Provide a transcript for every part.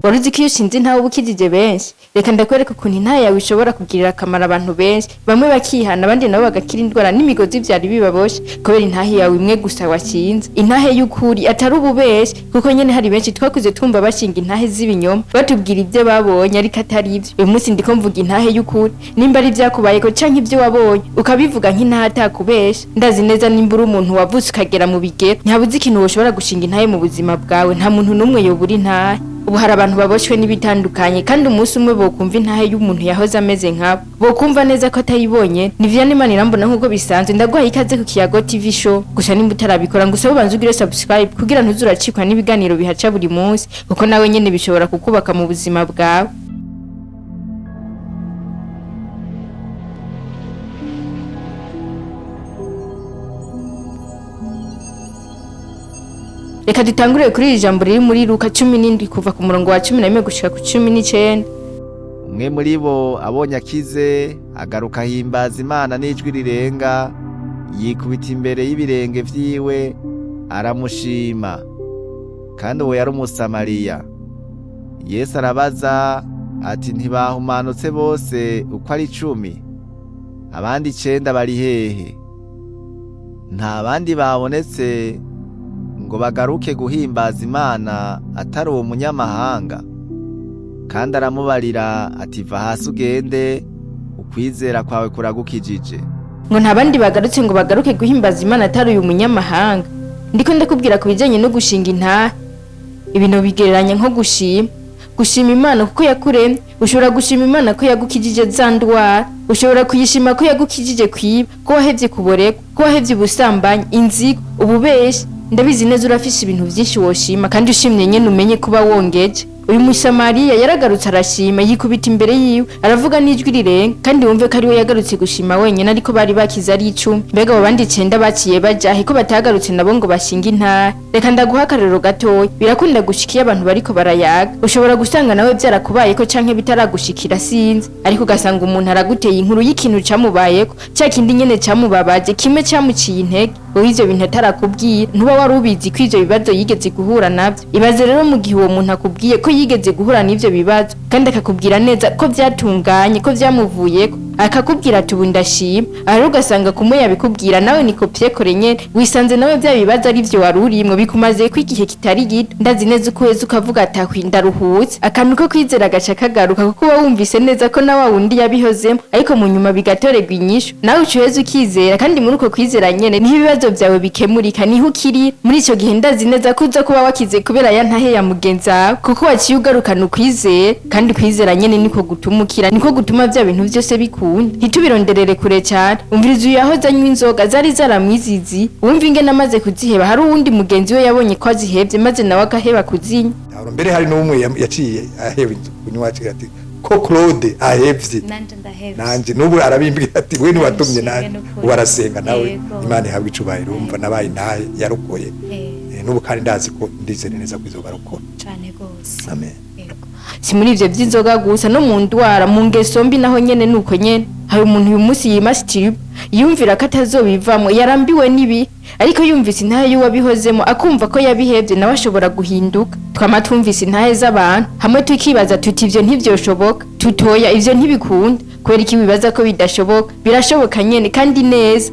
Wari uzi ko iyo ushinze intahe uba ukijije benshi? Reka ndakwereka ukuntu intahe yawe ishobora kugirira akamaro abantu benshi, bamwe bakihana, abandi nabo bagakira indwara n'imigozi vyari bibaboshe kubera intahe yawe imwe gusa washinze. Intahe y'ukuri atari ububeshi, kuko nyene hari benshi twakuze twumva bashinga intahe z'ibinyoma, batubwira ibyo babonye ariko atari ivyo. Uyu munsi ndiko mvuga intahe y'ukuri, nimba ari ivyakubayeko canke ivyo wabonye ukabivuga nk'intahe atakubesha. Ndazi neza nimba uri umuntu wavutse ukagera mu bigero, ntabuze ikintu woshobora gushinga intahe mu buzima bwawe. Nta muntu n'umwe yobura intahe. Ubu hari abantu baboshwe n'ibitandukanye, kandi umunsi umwe bokumva intahe y'umuntu yahoze ameze nkabo, bokumva neza ko atayibonye. Ni Vianney Manirambona nk'uko bisanzwe, ndaguhaye ikaze ku Kiyago TV Show. Gusa nimba utarabikora, ngo usabe ubanze ugire subscribe kugira ntuzuracikwa n'ibiganiro bihaca buri munsi, kuko nawe nyene bishobora kukubaka mu buzima bwawe. Reka dutangurire kuri iri jambo riri muri Luka 17, kuva ku murongo wa 11 gushika ku 19. Umwe muri bo abonye akize, agaruka ahimbaza Imana n'ijwi rirenga, yikubita imbere y'ibirenge vyiwe aramushima. Kandi uwo yari Umusamariya. Yesu arabaza ati: ntibahumanutse bose uko ari 10? Abandi 9 bari hehe? Nta bandi babonetse ngo bagaruke guhimbaza Imana atari uwo munyamahanga? Kandi aramubarira ati: va hasi ugende, ukwizera kwawe kuragukijije. Ngo nta bandi bagarutse ngo bagaruke guhimbaza Imana atari uyu munyamahanga. Ndiko ndakubwira ku bijanye no gushinga intahe. Ibintu bigereranya nko gushima. Gushima Imana kuko yakuremye, ushobora gushima Imana ko yagukijije za ndwara, ushobora kuyishima ko yagukijije kwiba, ko wahevye kuboreka, ko wahevye ubusambanyi, inzigo, ububeshi. Ndabizi neza urafise ibintu vyinshi woshima, kandi ushimye nyene umenye kuba wongeje. Uyu Musamariya yaragarutse arashima, yikubita imbere yiwe, aravuga n'ijwi rirenga, kandi wumve ko ari we yagarutse gushima wenyine, ariko bari bakize ari 10. Mbega abo bandi 9 baciye bajahe ko batagarutse nabo ngo bashinge intahe? Reka ndaguha akarorero gatoya. Birakunda gushika iyo abantu bariko barayaga, ushobora gusanga nawe vyarakubayeko canke bitaragushikira, sinzi, ariko ugasanga umuntu araguteye inkuru y'ikintu camubayeko, ca kindi nyene camubabaje, kimwe camuciye intege. Wowe ivyo bintu atarakubwiye, ntuba wari ubizi ko ivyo bibazo yigeze guhura navyo. Ibaze rero mu gihe uwo muntu akubwiye ko yigeze guhura n'ivyo bibazo, kandi akakubwira neza ko vyatunganye, ko vyamuvuyeko, akakubwira ati ubu ndashima. Aha rero ugasanga kumwe yabikubwira nawe ni copier-coller nyene, wisanze nawe vya bibazo ari vyo wari urimwo, bikumaze ko igihe kitari gito. Ndazi neza uko uheze ukavuga ati ahwi ndaruhutse, akantu ko kwizera gaca kagaruka, kuko uba wumvise neza ko na wa wundi yabihozemo, ariko mu nyuma bigatorerwa inyishu, nawe uca uheze ukizera. Kandi muri uko kwizera nyene niho ibibazo vyawe bikemurika, niho ukiri. Muri ico gihe ndazi neza ko uza kuba wakize kubera ya ntahe ya mugenzi wawe, kuko waciye ugarukana ukwizera, kandi kwizera nyene niko gutuma ukira, niko gutuma vya bintu vyose bikunda. Ntitubironderere kure cyane. Umviriza uyu yahoze anywa inzoga zari zaramwizizi, wumva ingene amaze kuziheba, hari uwundi mugenzi we yabonye ko azihevye maze nawe agaheba kuzinywa. Mbere hari n'umwe yaciye aheba kunywa, ati ko Claude ahevye, nanje ndahevye, nanje n'ubu arabimbwira ati we niwatumye nanje ubu arasenga nawe, Yego. Imana ihabwe icubahiro. Urumva nabaye intahe yarokoye. N'ubu kandi ndazi ko ndizere neza ko izobarokora cane gose. Amen. Yego. Si muri ivyo vy'inzoga gusa, no mu ndwara, mu ngeso mbi naho nyene nuko nyene. Hari umuntu uyu munsi yimasitiriba, yumvira ko atazobivamo, yarambiwe n'ibi, ariko yumvise intahe y'uwabihozemo, akumva ko yabihevye, nawe ashobora guhinduka. Twama twumvise intahe z'abantu hamwe tukibaza tuti ivyo ntivyoshoboka, tutoya ivyo ntibikunda. Kubera iki wibaza ko bidashoboka? Birashoboka nyene kandi neza,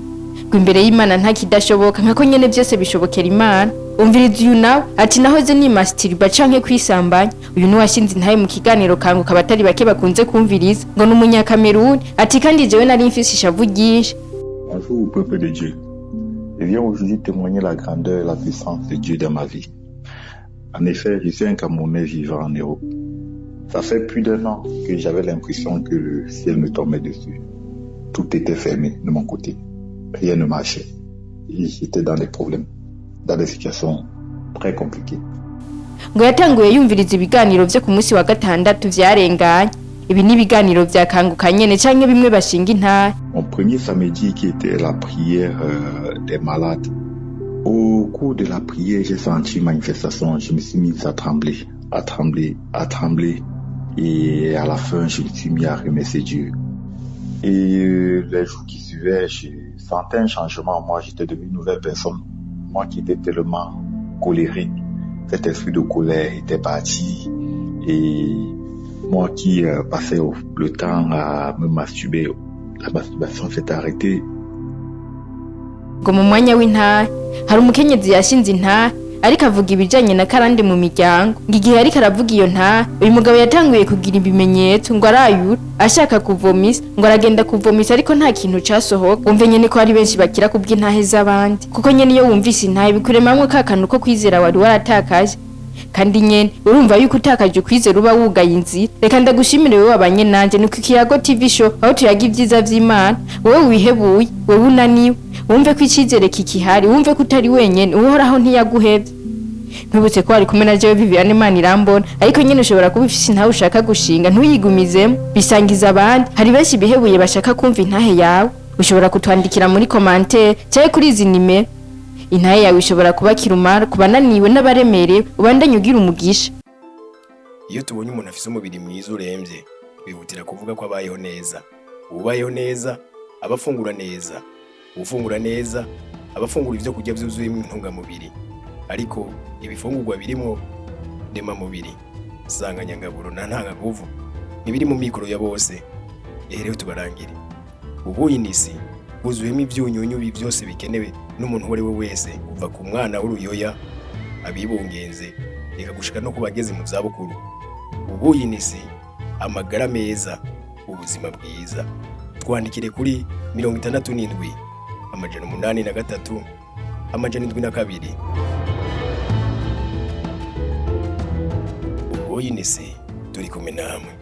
ngo imbere y'Imana nta kidashoboka, nkako nyene vyose bishobokera Imana. Umviriza uyu nawe ati nahoze ni masturba canke kwisambanya. Uyu ni washinze intahe mu kiganiro Kanguka abatari bake bakunze kumviriza, ngo ni umunyakameruni. Ati kandi jewe nari mfise ishavu ryinshi. Bonjour peuple de Dieu. Je viens aujourd'hui témoigner la grandeur et la puissance de Dieu dans ma vie. En effet, je suis un Camerounais vivant en Europe. Ça fait plus d'un an que j'avais l'impression que le ciel me tombait dessus. Tout était fermé de mon côté. Rien ne marchait. Et j'étais dans des problèmes, dans des situations très compliquées. Ngo yatanguye yumviriza ibiganiro vyo ku munsi wa gatandatu vyarenganye. Ibi ni ibiganiro vya Kanguka nyene canke bimwe bashinga intahe. Mon premier samedi qui était la prière des malades. Au cours de la prière, j'ai senti une manifestation. Je me suis mis à trembler, à trembler, à trembler. Et à la fin, je me suis mis à remercier Dieu. Et les jours qui suivaient, je sentais un changement en moi. J'étais devenu une nouvelle personne. Moi qui étais tellement colérique, cet esprit de colère était parti. Et moi qui passais le temps à me masturber, la masturbation s'est arrêtée. Ngo mu mwanya w'intahe hari umukenyezi yashinze intahe, ariko avuga ibijanye na karande mu miryango. Ngo igihe ariko aravuga iyo ntahe, uyu mugabo yatanguye kugira ibimenyetso, ngo arayura ashaka kuvomisa, ngo aragenda kuvomisa ariko nta kintu casohoka. Wumve nyene ko hari benshi bakira kubw'intahe z'abandi, kuko nyene iyo wumvise intahe bikuremamwo ka kantu ko kwizera wari waratakaje. Kandi nyene urumva yuko utakaje ukwizera uba wugaye inzira. Reka ndagushimire wowe wabanye nanje ni ku Kiyago TV Show, aho tuyaga ibyiza vy'Imana. Wowe wihebuye, wowe unaniwe, wumve ko icizere kikihari, wumve ko utari wenyene, Uhoraho ntiyaguhevye. Nkwibutse ko wari kumwe na jewe Viviane Imana irambona. Ariko nyene ushobora kuba ufise intahe ushaka gushinga, ntuyigumizemo, bisangiza abandi. Hari benshi bihebuye bashaka kumva intahe yawe. Ushobora kutwandikira muri commentaire cyangwa kuri izi nimero. Intahe yawe ishobora kuba kirumara ku bananiwe n'abaremerewe. Ubandanye ugira umugisha. Iyo tubonye umuntu afise umubiri mwiza uremvye, twihutira kuvuga ko abayeho neza. Uwubayeho neza aba afungura neza, uwufungura neza aba afungura ivyo kurya vyuzuyemwo intungamubiri. Ariko ibifungurwa birimwo ndemamubiri, nsanganyangaburo na ntangaguvu ntibiri mu mikoro ya bose. Ehe, tubarangire ubuyinisi bwuzuyemo ivyunyunyu byose bikenewe n'umuntu uwo ari we wese, kuva ku mwana w'uruyoya, abibungenze, reka gushika no ku bageze mu zabukuru. Ubuyinisi, amagara meza, ubuzima bwiza. Twandikire kuri 67 803 702. Ubuyinisi, turi kumwe namwe.